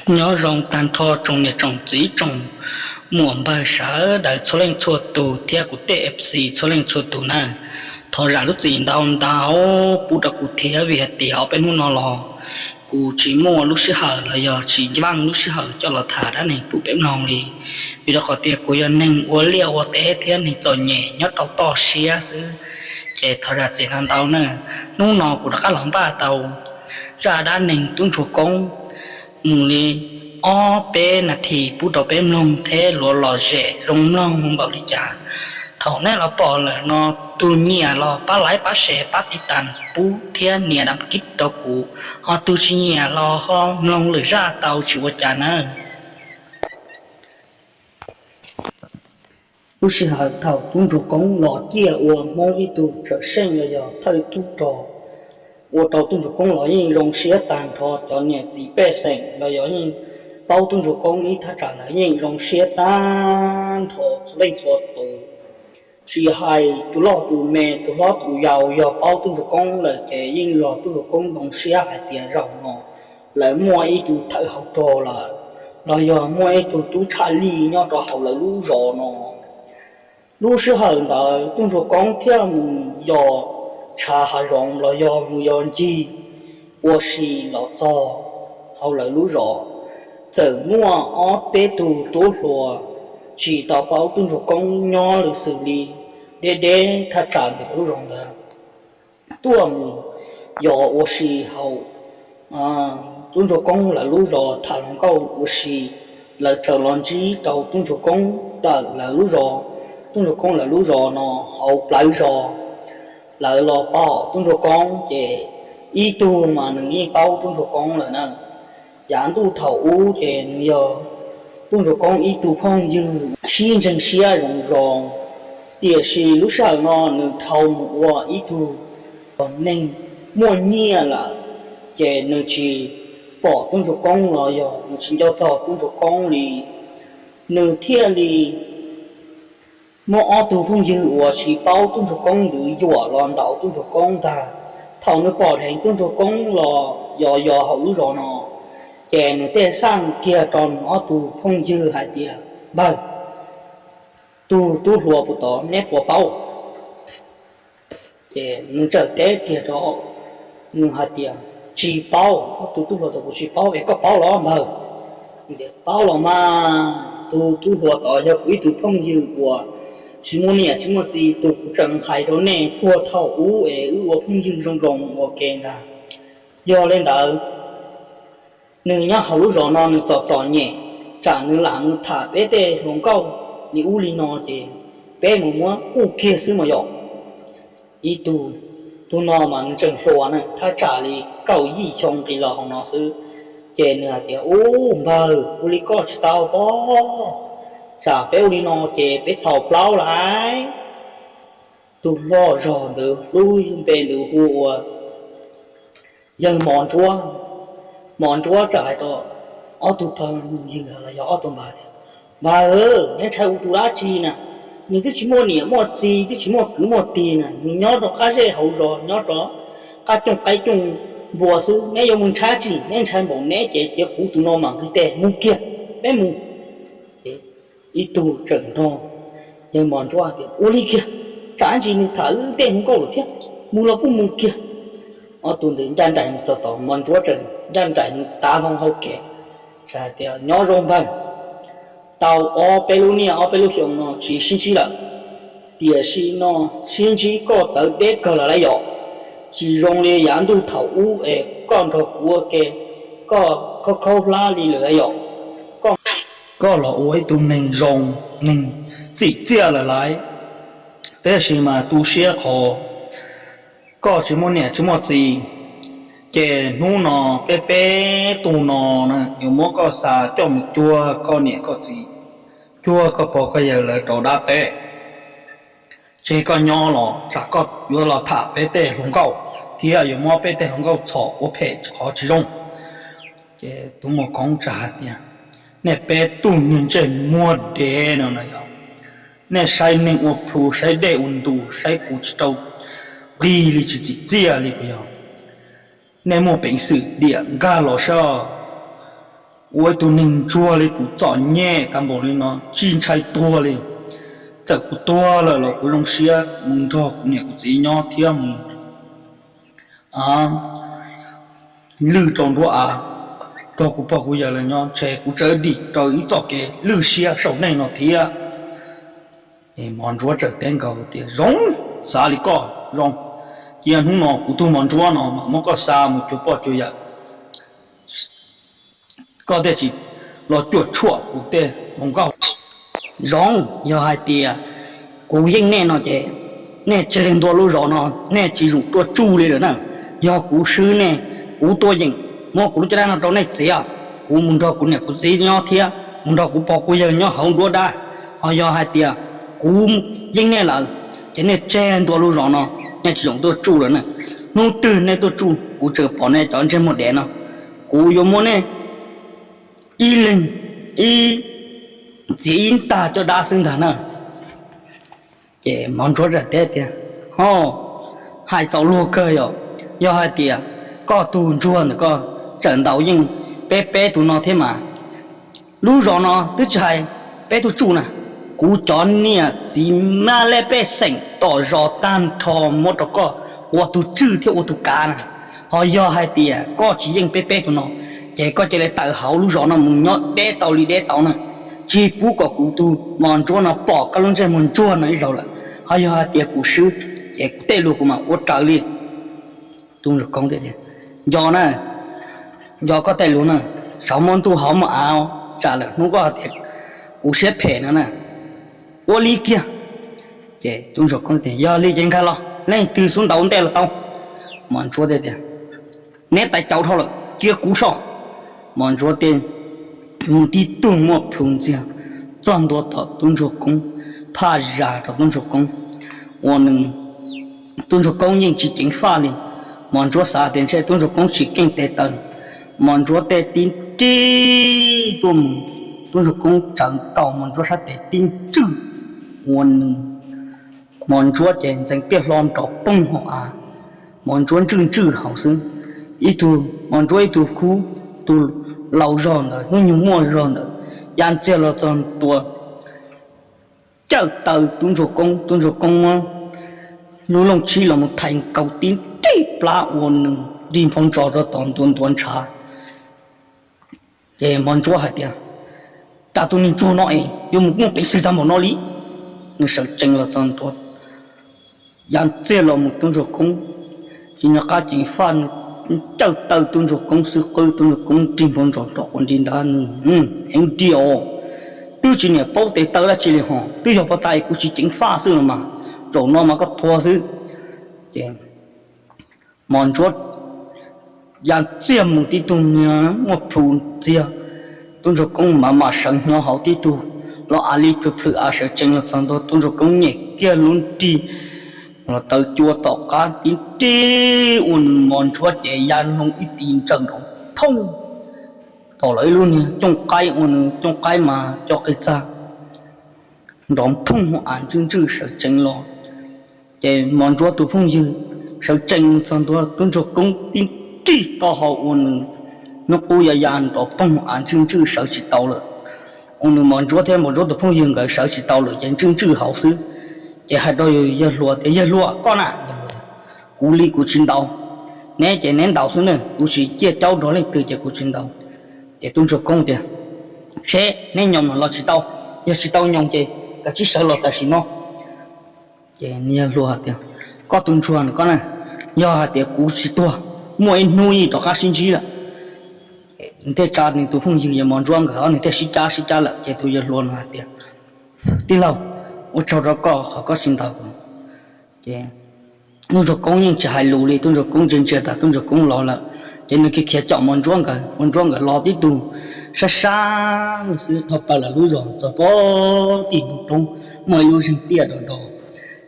Nyob zoo tag nrho tsoom niam tsoom txiv tsoom muam npawg sawv daws txhua leej txhua tus thiab kuv tej F C txhua leej txhua tus na. Thov zam lub txim ntau ntau pub rau kuv thiab vim hais tias ob peb hnub no los kuv tsis muaj lub sij hawm los yog tsis ncav lub sij hawm coj los tham dab neeg pub peb mloog li. Vim rau qhov tias kuv yog neeg ua liaj ua teb thiab neeg txom nyem nyob rau toj siab xwb, ces thov zam txim ntau ntau na. Hnub no kuv rov qab los npaj tau zaj dab neeg tub ntsuag koob mus li ob peb nas this pub rau peb mloog thiab luag lom zem zoo mloog npaum li cas. Thaum nej los pom lawm no, tus nyiam los pab like pab share pab tiv tas pub thiab nias dam kib rau kuv, ho tus tsis nyiam los ho mloog lwm zaj tau tsis ua cas nawb. Lub sij hawm thaum tub ntsuag koob los ciaj ua Hmoob ib tug txawj seej los yog thawj tub rog, ua rau tub ntsuag koob los yeej zoo siab tag nrho, cov niam txiv pej xeem los yog yeej paub tub ntsuag koob ib thaj tsam ntawd yeej zoo siab tag nrho txhua leej txhua tus. Tsis hais tus loj tus me tus hlob tus yau yog paub tub ntsuag koob lawm ces yeej yog tub ntsuag koob zoo siab hais tias zaum no lawv muaj ib tug thawj hauv rog lawm, los yog muaj ib tug tub tshaj lij nyob rau hauv lawv lub zos no. Lub sij hawm ntawd tub ntsuag koob thiaj mus yos tshav hav zoov los yog mus yos ncig ua si los txog hauv lawv lub zos. Txawm muaj ob peb tug tub hluas tsis tau paub tub ntsuag koob nyob lawm xws li deb deb thaj tsam ntawm lub zos ntawd tuaj mus yos ua si hauv tub ntsuag koob lawv lub zos tham hluas nkauj ua si. Lawv txawm los ntsib rau tub ntsuag koob ntawm lawv lub zos. Tub ntsuag koob lawv lub zos no hauv plawv zos. Lawv los pom tub ntsuag koob ces ib tug mas nws yeej paub tub ntsuag koob lawm na. Yav ntuj thaum ub ces nws yog tub ntsuag koob ib tug phooj ywg sib ntseeg siab zoo zoo, tiam sis lub sij hawm no nws dhau mus ua ib tug neeg muaj nyiaj lawm, ces nws tsis pom tub ntsuag koob los yog nws tsis nco txog tub ntsuag koob li. Nws thiaj li muab ob tug phooj ywg uas tsis paub tub ntsuag koob ntawd yuam los ntaus tub ntsuag koob ntag. Thaum nws pom dheev tub ntsuag koob los yos yos hauv lub zos no, ces nws thiaj xaj kiag rau nws ob tug phooj ywg hais tias, npawg, tus tub hluas puas tod neb puas paub? Ces nws txawm teb kiag rau nws hais tias, tsis paub. Ob tug tub hluas tod kuv tsis paub es koj paub los npawg? Paub los mas, tus tub hluas tod yog kuv ib tug phooj ywg uas tsis muaj niam tsis muaj txiv, tus kuv tseem hais rau nej puag thaum ub es wb ua phooj ywg zoo zoo ua ke ntag. Yog li ntawd, nws nyob hauv lub zos no nws txom txom nyem, tsam nws lam mus tham peb tej hluas nkauj li ub li no ces peb mus muab quj kiag xwb mas yom. Ib tug, tus no mas nws tseem hluas na, thaj tsam li kaum yim xyoo nqis los hauv no xwb. Ces nws hais tias, ub npawg, ua li koj tsis tau pob, tsam peb ua li no ces peb txhaum plaub lawm. Tus hlob zos ntawd lub npe ntawd hu ua yawg Mos Ntsuab. Mos Ntsuab txawm hais rau ob tug phooj ywg los yog ob tug npawg tias, npawg, neb ntshai ua tus dab tsi na? Nws twb tsis muaj niam muaj txiv, twb tsis muaj kwv muaj tij na, nws nyob rau qab zej hauv zos, nyob rau qab cooj qaib cooj npua xwb, neb yuav mus ntshai dab tsi? Neb ntshai npaum neb ces cia kuv tus no mam nqis tes mus kiag, peb mus. Ib tug tseem nrog yawg Mos Ntsuab tias, ua li kiag, tsam ntsis nws tham wb tej hluas nkauj lawm thiab, mus los kuj mus kiag. Ob tug ntawd ncaj nraim mus txog tod, Mos Ntsuab tseem ncaj nraim mus tav hlo hauv kev, hais tias, nyob zoo npawg, tau ob peb lub niaj ob peb lub xyoo no tsis sib ntsib lawm, tiam sis no sib ntsib koj txawv deb kawg lawm lauj yom. Tsis zoo li yav ntuj thaum ub es koj nrog kuv ua ke, koj khaub khaub hlab li lawm lauj yom. Koj los ua ib tug neeg zoo, neeg txim txiaj lawm lauj, tab sis mas tu siab qhov koj tsis muaj niam tsis muaj txiv, ces hnub no peb peb tug no yuav muab koj xa coj mus cuag koj niam koj txiv, cuag koj pog koj yawg lawv rau dab teb. Tseg koj nyob los tsam koj yuav los tham peb tej hluas nkauj thiab yuav muab peb tej hluas nkauj txhom ua phem qhov tsis zoo. Ces tus muam koob txawm hais tias, nej peb tug niag ntsej muag dev no na yog, nej saib neeg ua plhu, saib dej ua ntu, saib kuv tsis rau nqi li, tsis txim txiaj li puas yog? Nej muaj peev xwm diam nkag los saib, Ua ib tug neeg ntsuag li kuv txom nyem tag npaum li no tsis ntshai tuag li. Txawm kuv tuag lawm los kuv zoo siab mus nrog kuv niam kuv txiv nyob thiab mus lwj rau nruab av, nrog kuv pog kuv yawg lawv nyob, ntshe kuv tseem dim rau ib txoj kev lwj siab saum neej no thiab. Mos ntsuab txawm teb nkaus tias, Zoo, xav li koj zoo. Cia hnub no kuv tug mos ntsuab no mas muab koj xa mus cuag poj cuag yawm, koj thiaj tsis los cuam tshuam kuv tej hluas nkauj. Zoo, yog hais tias kuv yeej nej no ces nej tseg ntua lub zos no, nej tsis zoo tuaj tsuj li lawm na. Yog kuv swb nej, kuv tuaj yeem muab kuv lub caj dab no rau nej txiav, kuv mus nrog kuv niam kuv txiv nyob thiab mus nrog kuv pog kuv yawg nyob hauv nruab dab. Ho yog hais tias kuv yeej nej lawm, ces nej tseg ntua lub zos no, nej tsis zoo tuaj tsuj lawm na. Hnub twg nej tuaj tsuj, kuv tseem pom nej cov ntsej muag dev no, kuv yuav muab nej ib leeg ib txiav ib ntag caj dab xwb ntag na. Ces mos ntsuab txawm teb tias, Ho, hais txaus luag kawg yom. Yog hais tias koj tug ntsuag ntawm koj tseem ntaus yeej peb peb tug no thiab mas, lub zos no twb tsis hais peb tuaj tsuj na, kuv cov niam txiv mab lej pej xeem tom zos tag nrho muab rau koj ua tug tswj thiab ua tug kav na. Ho yog hais tias koj tsis yeej peb peb tug no, ces koj cia li tawm hauv lub zos no mus nyob deb tau li deb tau na, tsis pub kom kuv tug mos ntsuab no pom koj lub ntsej muag ntsuag no ib zaug lawm. Ho yog hais tias kuv swb, ces kuv tej lus kuv mam ua raws li. Tub ntsuag koob tias, Nco na, nco koj tej lus na, sav muaj ntuj hauv muaj av, tsam lawm hnub koj tias kuv siab phem no na, ua li kiag. Ces tub ntsuag koob tias, Yog li ces nkag los, leej twg xub ntaus ntej los tau. Mos ntsuab tias, Neb tais caus dhau lawm, cia kuv so. Mos ntsuab tej mus tib tug muaj plhu ntxiag txog ntua tom tub ntsuag koob, phaj zas rau tub ntsuag koob, ua nws tub ntsuag koob yeej tsis ceev faj li. Mos ntsuab xav tias ntshe tub ntsuag koob tsis keej tes taw, mos ntsuab tej tib nrig tuaj mus, tub ntsuag koob tsawv nkaus mos ntsuab sab tes tib ntswj, ua nws mos ntsuab ces ntxeev tiaj hlo nrov poog hauv av. Mos ntsuab ntswj ntswj hauv xwb, ib tug mos ntsuab ib tug khub, tus laus zog ntawd hnub nyoog muaj zog ntawd, ya ntxiag los txog ntua cawj taw tub ntsuag koob. Tub ntsuag koob muab lub looj tshib los mus thais nkaus tib nrig plab ua nws nrig nphau ntsos rau tom ntua ntuav ntshav. Ces mos ntsuab hais tias, Cas tus neeg ntsuag no es yuav mus muaj peev xwm tag npaum no li? Nws sawv tsees los txog ntua, ya ntxiag los mus tub ntsuag koob tsis nco qab ceev faj, cawj taw tub ntsuag koob xwb qwb tub ntsuag koob nrig nphau ntsos rov quas nti nrad nws, Heev tiag os, twb tsis niam paub tes taw dab tsi li hos, twb yog pov tas kuv tsis ceev faj xwb los mas, zaum no mas koj tuag xwb. Ces mos ntsuab ya ntxiag mus tib tug niag muaj plhu ntxiag, tub ntsuag koob mam mam sawv nyo hauv tib tug los av li plhws plhws av sawv tsees los txog ntua tub ntsuag koob nyem kiag lub nrig los taw cua tom qab tib nrig ua nws mos ntsuab ces ya loo ib tis ntsaws nrov phooj, tom lawv ib lub niag cooj qaib ua nws cooj qaib mas co qis txag nrov phooj hauv av ntswj ntswj sawv tsees los. Ces mos ntsuab tus phooj ywg sawv tsees txog ntua tub ntsuag koob tib nrig taub hau ua nws hnub qub ya ya nrov poog av ntswj ntswj sawv tsis tau lawm. Ua nws mos ntsuab thiab mos ntsuab tus phooj ywg nkawd sawv tsis tau lawm ces ntswj ntswj hauv xwb. Ces hais rau yawg hluas tias, Yawg hluas, koj na, kuv li kuv tsis ntaus, neb ces neb ntaus xwb ne, kuv tsis ciaj caub nrog leej twg ces kuv tsis ntaus. Ces tub ntsuag koob tias, Seb neb nyoos los tsis tau, yog tsis tau nyoos ces kav tsij sawv los tam sim no. Ces yawg hluas hais tias, Koj tus ntsuag na koj na, yog hais tias kuv tsis tuag, muaj ib hnub yeej rov qab sib ntsib lawm. Nws thiaj tsa nws tus phooj ywg yog mos ntsuab nkawd ob nws thiaj sib cab sib cab lawm ces tus yawg hluas no hais tias, Tij laug, ua tsaug rau koj qhov koj tsis ntaus kuv. Ces tub ntsuag koob yeej tsis hais lus li, tub ntsuag koob ntsia ntsia tas tub ntsuag koob los lawm. Ces nws khiav khiav caum mos ntsuab nkawd, mos ntsuab nkawd los tib tug sab sab xwb dhau plaws lawv lub zos txog pem tim npoo roob muaj ib lub zeeg tiaj do do.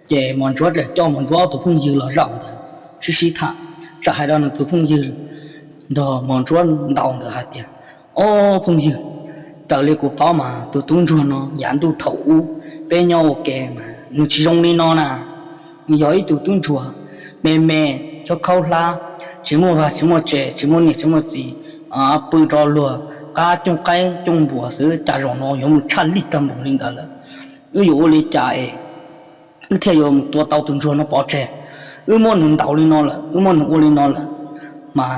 Ces mos ntsuab txawm coj mos ntsuab ob tug phooj ywg los zaum ntawd sib sib tham, txawm hais rau nws tus phooj ywg nrog mos ntsuab ntaus ntawd hais tias, Ob phooj ywg, raws li kuv paub mas tus tub ntsuag no yav ntuj thaum ub peb nyob ua ke mas nws tsis zoo li no na. Nws yog ib tug tub ntsuag me me, khaub khaub hlab, tsis muaj vaj tsis muaj tse, tsis muaj niam tsis muaj txiv, pw rov luag qab coob qaib coob npua xwb, cas zaum no yuav mus tshaj lij tag npaum li ntawd lawm. Wb yuav ua li cas es wb thiaj yuav mus tua tau tus ntsuag no pov tseg? Wb muab nws ntaus li no lawm, wb muab nws ua li no lawm, mas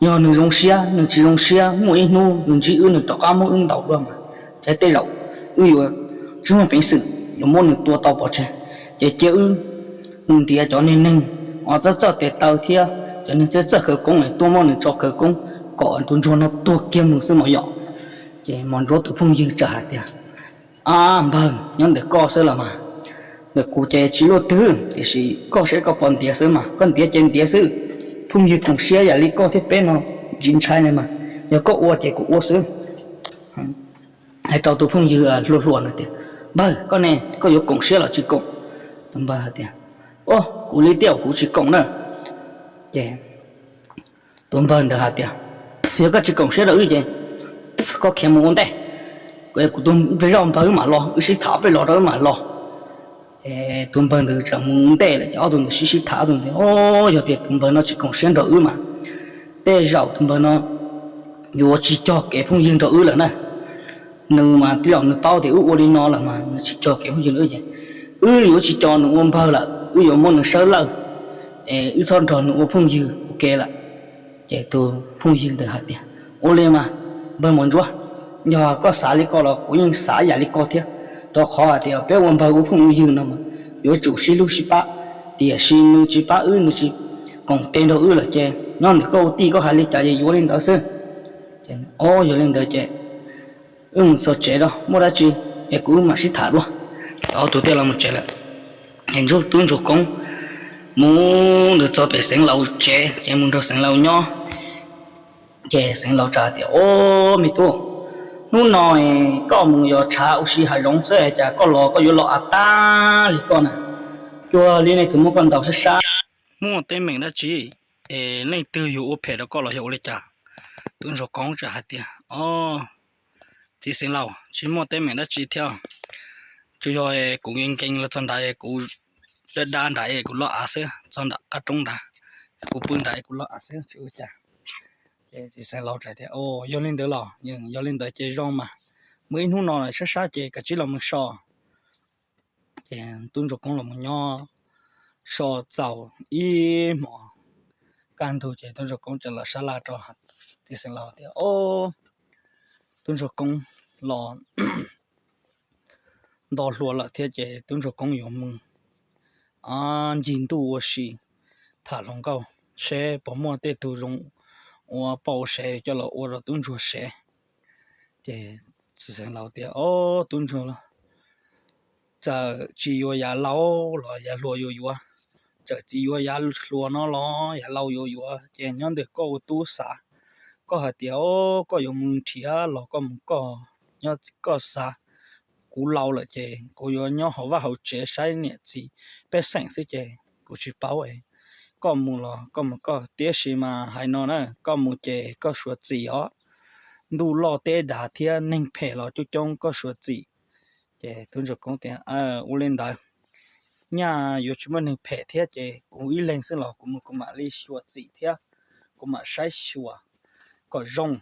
yog nws zoo siab, nws tsis zoo siab, muaj ib hnub nws ntsib wb nws rov qab muab wb ntaus dua mas, ces tej zaum wb yuav tsis muaj peev xwm yuav muab nws tua tau pov tseg. Ces cia wb mus ntiav cov niag neeg uas txawj txawj tes taw thiab cov neeg txawj txawj khawv koob tuaj muab nws tso khawv koob kom tus ntsuag no tuag kiag mus xwb mas yom. Ces Mos Ntsuab tus phooj ywg txawm hais tias, Ab npawg, nyob ntawm koj xwb los mas, ntawm kuv ces tsis luaj twg, tiam sis koj saib koj puas ntiav xwb mas, koj ntiav ces ntiav xwb. Phooj ywg koom siab yam li koj thiab peb no tsis ntshai li mas, yog koj ua ces kuv ua xwb. Hais rau tus phooj ywg hluas hluas na tias, Npawg, koj ne, koj yuav koom siab los tsis koom? Tus npawg hais tias, Au, kuv li tiaj kuv tsis koom na. Ces tus npawg ntawd hais tias, Yog koj tsis koom siab rau wb ces koj khiav mus ua ntej, kuv tus peb zaum npawg wb mam los, wb sib tham peb los rau wb mam los. Tus npawg ntawd txawm mus ua ntej lawm ces ob tug ntawd sib sib tham, ob tug ntawd, O, yog tias tus npawg no tsis koom siab nrog wb mas tej zaum tus npawg no yuav tsis cog kev phooj ywg nrog wb lawm na. Nws mas tej zaum nws paub tias wb ua li no lawm mas nws tsis cog kev phooj ywg nrog wb ces wb yuav tsis coj nws ua npawg lawm, wb yuav muab nws sawv lawj, es wb txhob nrog nws ua phooj ywg ua ke lawm. Ces tus phooj ywg ntawd hais tias, Ua li mas, npawg Mos Ntsuab, yog koj xav li ko los kuv yeej xav yam li ko thiab, rau qhov hais tias peb ua npawg ua phooj ua ywg no mas yuav tsum sib hlub sib pab, tiam sis nws tsis pab wb, nws tsis koom tes nrog wb lawm ces nyob ntawm koj ua tij, koj hais li cas ces yuav li ntawd xwb. O, yog li ntawd ces wb mus txog tsev rau, muaj dab tsi es kuv wb mam sib tham dua. Ob tug thiaj los mus tsev lawm. Tub ntsuag koob mus ntawd txog pem xeev laus tsev ces mus nrog xeev laus nyob. Ces xeev laus txawm tias, O, me tub, hnub no koj mus yos tshav ua si hav zoov xwb cas koj los koj yuav los av tag li koj na? Cuag li nej twb muab koj ntaus sab sab, muaj teeb meem dab tsi es leej twg yuav ua phem rau koj los yog ua li cas? Tub ntsuag koob txawm hais tias, O, txiv xeev laus, tsis muaj teeb meem dab tsi thiab, tsuas yog kuv nkees nkees los txog nrad, kuv dab dab nrad kuv loj av xwb, txog nram qab roob nrad, kuv pw nrad kuv loj av xwb, tsis ua cas. Ces txiv xeev laus txawm tias, Yog li ntawd los, yog li ntawd ces zoo mas, mus ib hnub no sab sab ces kav tsij los mus so. Ces tub ntsuag koob los mus nyob so txaus ib hmos kaj ntug ces tub ntsuag koob txawm los sab laj rau txiv xeev laus tias, O, tub ntsuag koob los nto hluas lawm thiab ces tub ntsuag koob yuav mus ncig ntuj ua si tham hluas nkauj seb puas muaj tej tug zoo ua poj ua sev coj los ua rau tub ntsuag sev. Ces txiv xeev laus tias, O, tub ntsuag, txawm tsis yuav yav laus los yav hluas yuav yuav, txawm tsis yuav yav hluas no los yav laus yuav yuav, ces nyob ntawm koj ua tub xav. Koj hais tias, O, koj yuav mus nrhiav los koj mus koj, nyob koj xav. Kuv laus lawm ces kuv yuav nyob hauv vaj hauv tsev saib niam txiv pej xeem xwb ces kuv tsis paub es. Koj mus los koj mus koj, tiam sis mas hais no na, koj mus ces koj suav txim os. Ntuj loj teb dav thiab neeg phem los coob coob, koj suav txim. Ces tub ntsuag koob tias, Ua li ntawd, nyaj yuav tsis muaj neeg phem thiab ces kuv ib leeg xwb los kuv mus kuv mam li xyuas txim thiab kuv mam saib xyuas kom zoo.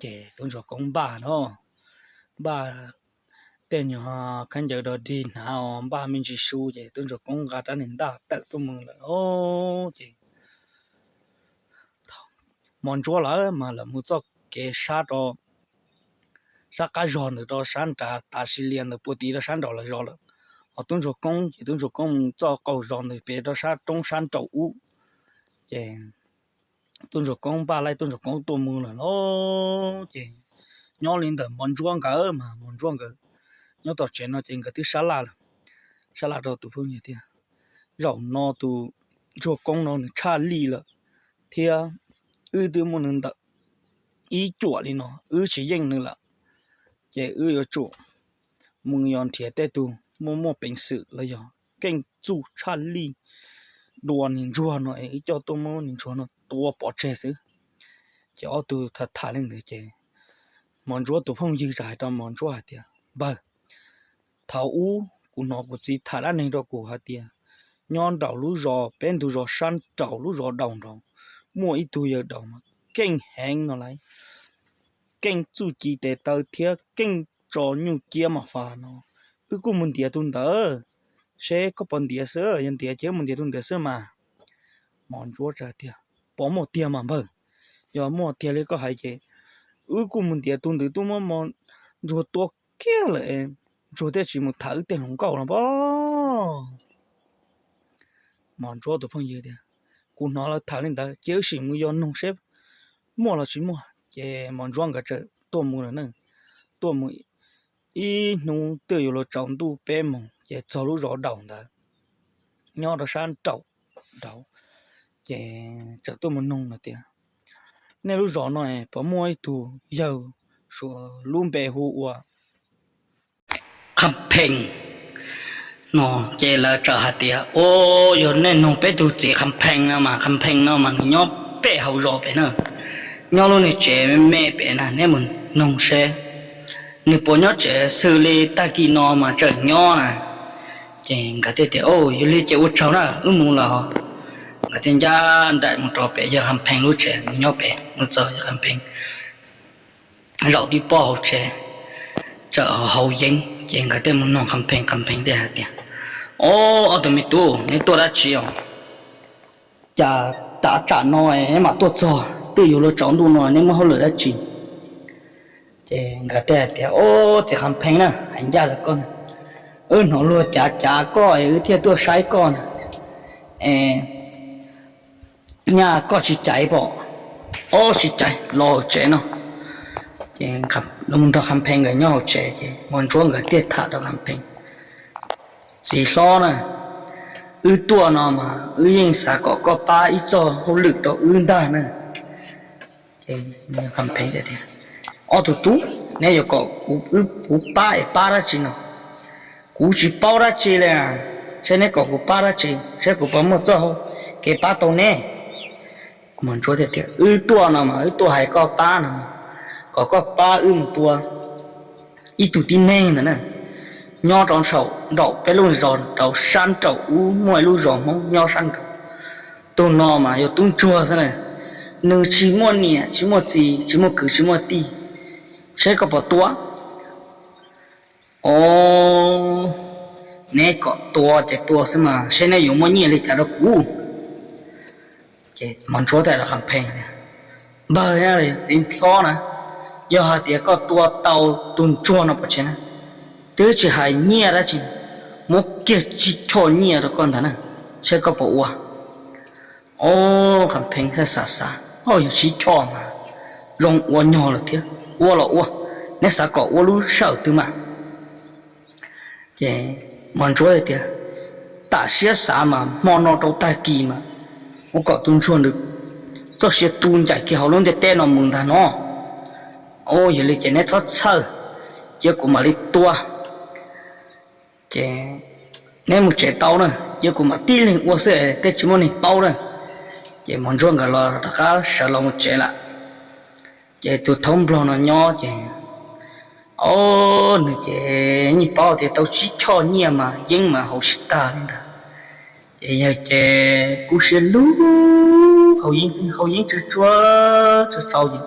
Ces tub ntsuag koob npaj no, npaj tej nyuag khaub ncaws dog dig hnav os, npaj me ntsis su ces tub ntsuag koob nqa rab niag ntaj tawm tuaj mus lawm lauj. Ces Mos Ntsuab lawv mas lawv mus txoj kev sab rau sab qab zog ntawd rau sab nrad, tav si lias ntawd puag tim rau sab nraum lawv zos lawm. Ho tub ntsuag koob ces tub ntsuag koob mus txoj qaug zos ntawd pem rau sab roob sab nraum ub. Ces tub ntsuag koob npaj laij tub ntsuag koob tuaj mus lawm lauj. Ces nyob li ntawm Mos Ntsuab nkawd mas Mos Ntsuab nkawd nyob tom tsev no ces nkawd twb sab laj lawm, sab laj rau tus phooj ywg tias, Zaum no tus ntsuag koob no nws tshaj lij lawm thiab wb twb muaj nws ntawm ib cuam li no wb tsis yeej nws lawm, ces wb yuav tsum mus yos nrhiav tej tug muaj muaj peev xwm los yog keej txuj tshaj lij dua niag ntsuag no es wb coj tuaj muab niag ntsuag no tua pov tseg xwb. Ces ob tug tham tham li ntawd ces Mos Ntsuab tus phooj ywg txawm hais rau Mos Ntsuab hais tias, Npawg, thaum ub kuv hnov kuv txiv tham dab neeg rau kuv hais tias nyob nraum lub zos peb ntug zos sab nraum lub zos daus nraud muaj ib tug yawg daus mas keej heev no lauj. keej txuj ci tes taw thiab keej tso nyuj ciab mas fas no, wb kuj mus ntiav tus ntawd, seb koj puas ntiav xwb, yog ntiav ces wb mus ntiav tus ntawd xwb mas. Mos ntsuab tias, puas muaj tiag mas npawg? Yog muaj tiag li koj hais ces wb kuj mus ntiav tus ntawd, twb muab mos ntsuag tua kiag lawm, ntsuag thiaj tsis mus tham wb tej hluas nkauj no pob. Mos ntsuab tus phooj ywg tias, kuv hnov lawv tham li ntawd ces wb sim mus yos noog seb muaj los tsis muaj. Ces mos ntsuab nkawd txawm tuaj mus lawm na. Tuaj mus ib hnub twb yuav luag tsaus ntuj peb moos ces txog lub zos Daus ntawd, nyob rau sab nraum Daus. Ces txawm tuaj mus noog lawm tias, nej lub zos no puas muaj ib tug yawg suav lub npe hu ua Qha Pheej no? Ces lawv txawm hais tias, o, yog nej noog peb tug txiv Qha Pheej no mas Qha Pheej no mas nws nyob pem hauv zos pem na, nyob lub niag tsev me me pem na, neb mus noog seb nws puas nyob tsev, xws li tag kis no mas tseem nyob na. Ces nkawd thiaj tias, o, yog li ces ua tsaug na, wb mus lawm. Nkawd thiaj ncaj nraim mus rau pem yawg Qha Pheej lub tsev, mus nyob pem, mus txog yawg Qha Pheej zaum tib pob hauv tsev, txawm haus yeeb. Ces nkawd thiaj mus noog Qha Pheej, Qha Pheej thiaj hais tias, o, ob tug me tub, neb tuaj dab tsi os? Cas tav tsam no neb mam tuaj txog, twb yuav luag tsaus ntuj no neb muaj hauj lwm dab tsi? Ces nkawd thiaj hais tias, o, txiv Qha Pheej na, hais ncaj rau koj na, wb hnov luag cav cav koj es wb thiaj tuaj saib koj na. Es nyaj koj tsis caiv pom? O, tsis caiv, los hauv tsev no. Ces mus nrog Qha Pheej nkawd nyob hauv tsev ces mos ntsuab nkawd thiaj tham rau Qha Pheej, txiv hlob na, wb tuaj no mas wb yeej xav kom koj pab ib txoj hauj lwm rau wb ntag na. Ces Qha Pheej tias, ob tug tub, neb yuav kom kuv pab es pab dab tsi no? Kuv tsis paub dab tsi li, saib neb kom kuv pab dab tsi, saib kuv puas muaj txoj hau kev pab tau neb. Mos ntsuab thiaj tias, wb tuaj no mas wb tuaj hais koj pab no, kom koj pab wb mus tua ib tug tib neeg ntawd na, nyob rau saum nraum peb lub zos, rau sab nraum ub muaj ib lub zos Hmoob nyob sab nraud. Tus no mas yog tub ntsuag xwb na, nws tsis muaj niam tsis muaj txiv, tsis muaj kwv tsis muaj tij, saib koj puas tua. O, neb kom tua ces tua xwb mas, saib neb yuav muaj nyiaj li cas rau kuv. Ces mos ntsuab thiaj rau Qha Pheej tias, npawg, txiv hlob na, yog hais tias koj tua tau tus ntsuag no pov tseg na, twb tsis hais nyiaj dab tsi, muab kiag tsib choj nyiaj rau koj ntag na, saib koj puas ua. O, Qha Pheej xav xav, o, yog tsib choj mas zoo ua nyog lawm thiab, ua los ua, neb xav kom ua lub sij hawm twg mas? Ces mos ntsuab tias, tam siab xav mas hmo no rau tag kis mas, ua kom tus ntsuag ntawd txoj sia tu ncaim kiag hauv lub ntiaj teb no mus ntag no. O, yog li ces neb txhob txhawj, cia kuv mam li tua. Ces neb mus tsev tau na, cia kuv mam tib leeg ua xwb, tej tsis muaj neeg paub na. Ces mos ntsuab nkawd los rov qab sawv los mus tsev lawm. Ces tus thaub nplog no nyob ces, o, nws ces yeej paub tias tau tsib choj nyiaj mas yeeb mas haus tsis tag li ntag. Ces yawg ces kub siab lug, haus yeeb, haus yeeb tsuag tsuag tsaus tsaus ces,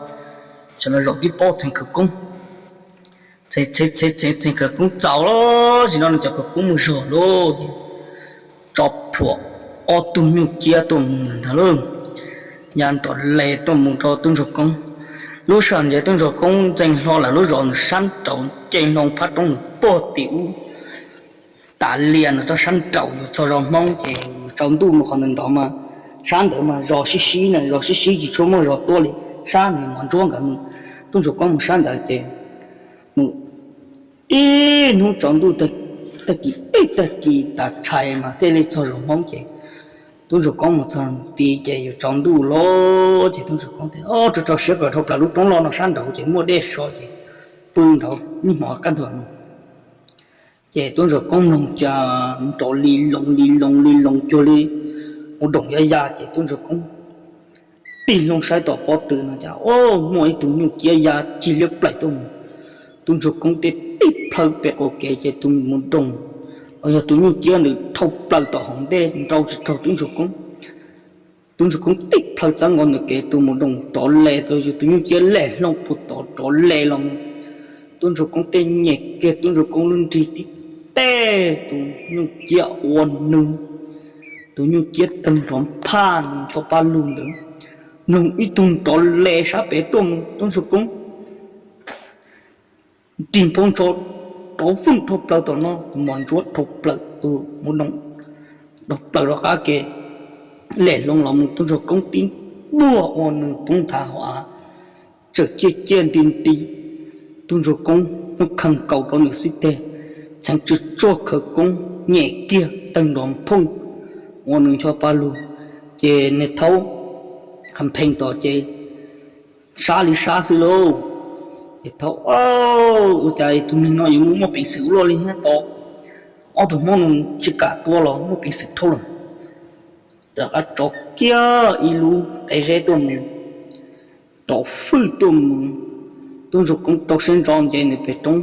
tam no zaum tib pob txheem khawv koob, txheem khawv koob txaus los zim no nws cov khawv koob mus zog lawm ces tso plhuav ob tug nyuj ciab tuaj mus ntag lauj. Ya nrov les tuaj mus rau tub ntsuag koob. Lub sij hawm ntawd tub ntsuag koob ntxees hlo lawm lub zos ntawd sab nraud, ces hlo phab roob ntawd puag tim ub tas lias ntawd rau sab nraud, yus txog zos Hmoob ces yus tsaus ntuj mus qhov ntawd nrov mas, sab ntawd mas zos sib sib na, zos sib sib tsis tshua muaj zos tuaj li. Sab ntawd mos ntsuab nkawd mus, tub ntsuag koob mus sab ntawd ces mus ib hnub tsaus ntuj, tag kis peb tag kis tas tshais mas thiaj li txog zos Hmoob ces tub ntsuag koob mus txog tid ces yuav tsaus ntuj lawm ces tub ntsuag koob tias, o, rau rau siab kom dhau plaws lub roob loj no sab nraud ces muaj dej so ces pw nraud ib hmos kaj ntug no. Ces tub ntsuag koob mloog cas nrov li loo li loo li loo cuag li ua doom ya ya ces tub ntsuag koob tig loo saib tom pob tw no cas, o, muaj ib tug nyuj ciab ya cig liab plaim tuaj mus. Tub ntsuag koob tib tib plhaw pem qaum kev ces tus mus doom, yog tus nyuj ciab ntawd dhau plaws tom hauv ntej nrau tsis raug tub ntsuag koob. Tub ntsuag koob tib plhaw txawb nkaus ntawm kev, tus mus doos rov le, tus nyuj ciab lem hlo puag tod rov le los mus. Tub ntsuag koob tej nyem kiag, tub ntsuag koob lub nrig tib teg, tus nyuj ciab ua nws, tus nyuj ciab tawg nrov phaj nws tso paj lug ntawd, mloog ib tug rov le sab pem tuaj mus, tub ntsuag koob nrig nphooj ntsho rov vwm dhau plaws tom no, tus mos ntsuab dhau plaws, tus mus doos dhau plaws rov qab ke, lem hlo los mus tub ntsuag koob tib npuaj ua nws poob nthav hauv av, tsawm ciaj ciaj nti nti. Tub ntsuag koob muab khawm nkaus rau nws xib teg, txheev tsw tsuaj khawv koob nyem kiag tawg nrov phooj ua nws ncho paj lug. Ces niag thaub Qha Pheej tom ces sab li sab xwb lauj. Ces thaub, ua cas tus neeg no yuav muaj peev xwm ua luaj li thiab, tau ob tug hmoob no tsis kam tua los muaj peev xwm dhau lawm. Rov qab tso kiag ib lub qe zeb tuaj mus, rov fwj tuaj mus. Tub ntsuag koob rau siab ntso nce nws pem roob,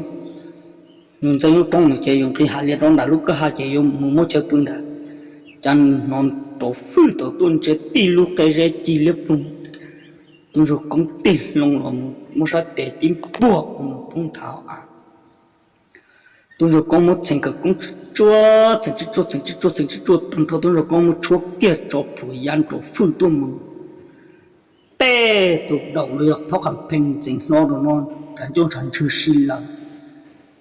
nws ntxeev lub roob no ces yus nqis hav liaj rau nram lub kwj ha ces yuav mus muab chaw pw nrad. Cas hnov rov fwj tom tuaj ntsia tib lub qe zeb cig liab ploog. Tub ntsuag koob tig hlo los mus muab sab tes tib npuaj ua nws poob nthav av. Tub ntsuag koob muab txheev khawv koob tsuaj, txheev tsw tsuaj, txheev tsw tsuaj, txheev tsw tsuaj tag nrho, tub ntsuag koob muab tshuab kiag tso plhuav ya nrov fwj tuaj mus. Tej tus daum los yog thaub Qha Pheej ntxeev hlo rau no, ntshav ncauj ntshav ntswg si lawm.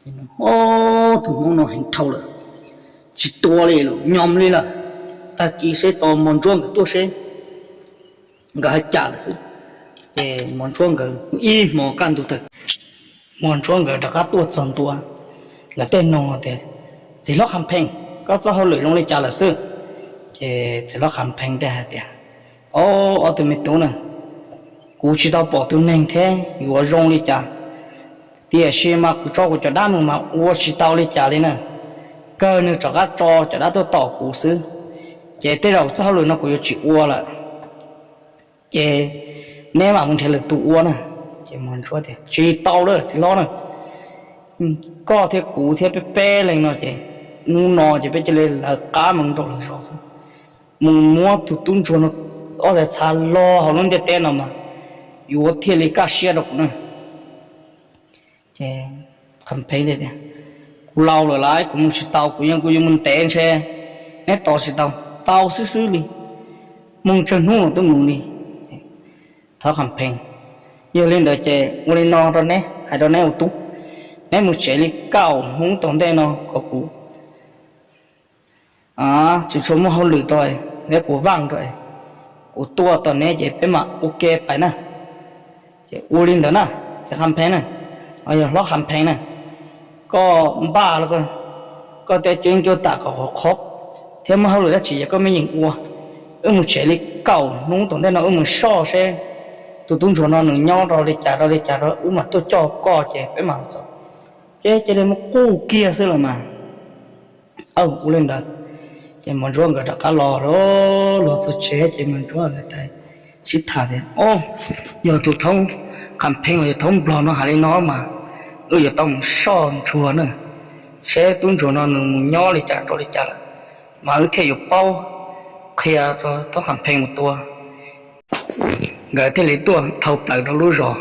Ces nws, tus hmoob no heev dhau lawm, tsis tua li lawm, nyom li lawm. Tag kis seb tos mos ntsuab nkawd tuaj seb nkawd hais cas lawm xwb. Ces mos ntsuab nkawd ib hmo kaj ntug tag, mos ntsuab nkawd rov qab tuaj txog ntua, nkawd thiaj nug tias, Txiv hlob Qha Pheej, koj txoj hauj lwm zoo li cas lawm xwb? Ces txiv hlob Qha Pheej thiaj hais tias, Au, ob tug me tub na, kuv tsis tau pom tus neeg thiab yuav zoo li cas, tiam sis mas kuv tso kuv cov dab mus mas ua tsis tau li cas li na. Kawg nws rov qab tso cov dab tuaj tom kuv xwb, ces tej zaum txoj hauj lwm no kuv yuav tsis ua lawm. Ces neb mam mus nrhiav lwm tus ua na. Ces mos ntsuab tias, Tsis tau lawm txiv hlob na, koj thiab kuv thiab peb peb leeg no ces hnub no ces peb cia li lawv qab mus rau lwm zos xwb, mus muab tus tub ntsuag no ob txhais txha lo hauv lub ntiaj teb no mas yuav thiaj li kaj siab rau kuv na. Ces Qha Pheej tias, Kuv laus lawm lauj, kuv mus tsis tau, kuv yeej kuv yuav mus ntev ntshe neb tos tsis tau, tau xwb xwb li, mus tsawg hnub los twb mus li. Thaub Qha Pheej, Yog li ntawd ces ua li no rau neb, hais rau neb ua tub, neb mus tsev li kaum hnub tom ntej no kom kuv tsis tshua muaj hauj lwm rau, neb kuv vaaj rau, kuv tuaj tom neb ces peb mam ua ke pais na. Ces ua li ntawd na, txiv Qha Pheej na, yog hlob Qha Pheej na, koj npaj, koj tej cuab yeej cuab tam kom qhov qhov thiab muaj hauj lwm dab tsi yog koj me yeem ua. Wb mus tsev li kaum hnub tom ntej no wb mus soj seb tus tub ntsuag no nws nyob rau li cas rau li cas rau wb mam tuaj coj koj ces peb mam txog. Ces cia li muab quj kiag xwb los mas. Ua li ntawd ces mos ntsuab nkawd rov qab los, los txog tsev ces mos ntsuab nkawd thiaj sib tham tias, Au, yog tus thaub Qha Pheej los yog thaub Nplog no hais li no mas wb yuav tau mus soj ntsuag na, seb tub ntsuag no nws mus nyob li cas rau li cas lawm, mas wb thiaj yuav paub qhia rau thaub Qha Pheej mus tua. Nkawd thiaj li tuaj dhau plaws rau lub zos,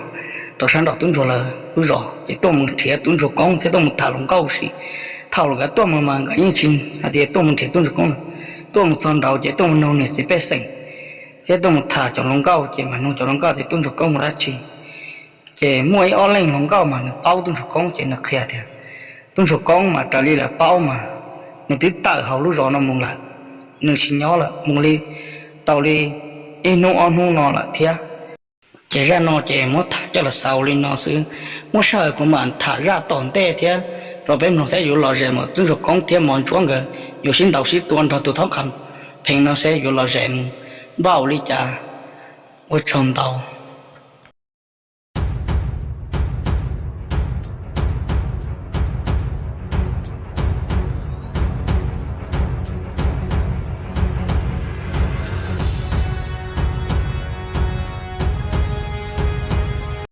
rau sab nraum tub ntsuag lawv lub zos ces tuaj mus nrhiav tub ntsuag koob thiab tuaj mus tham hluas nkauj si. Thaum nkawd tuaj mus mas nkawd yeej tsis hais tias tuaj mus nrhiav tub ntsuag koob, tuaj mus txog nraud ces tuaj mus nug niag txiv pej xeem thiab tuaj mus tham cov hluas nkauj ces mas nug cov hluas nkauj tias tub ntsuag koob mus dab tsi. Ces muaj ib ob leej hluas nkauj mas nws paub tub ntsuag koob ces nws qhia tias tub ntsuag koob mas raws li lawv paub mas nws twb tawm hauv lub zos no mus lawm, nws tsis nyob lawm, mus li tau li ib hnub ob hnub no lawm thiab. Ces zaj no ces muab tham coj los xaus li no xwb. Muaj sij hawm kuv mam tham zaj tom ntej thiab rau peb mloog seb yuav lom zem mus tub ntsuag koob thiab mos ntsuab nkawd yuav sib ntaus sib tua nrog tus thaub Qha Pheej no seb yuav lom zem mus npaum li cas. Ua tsaug ntau.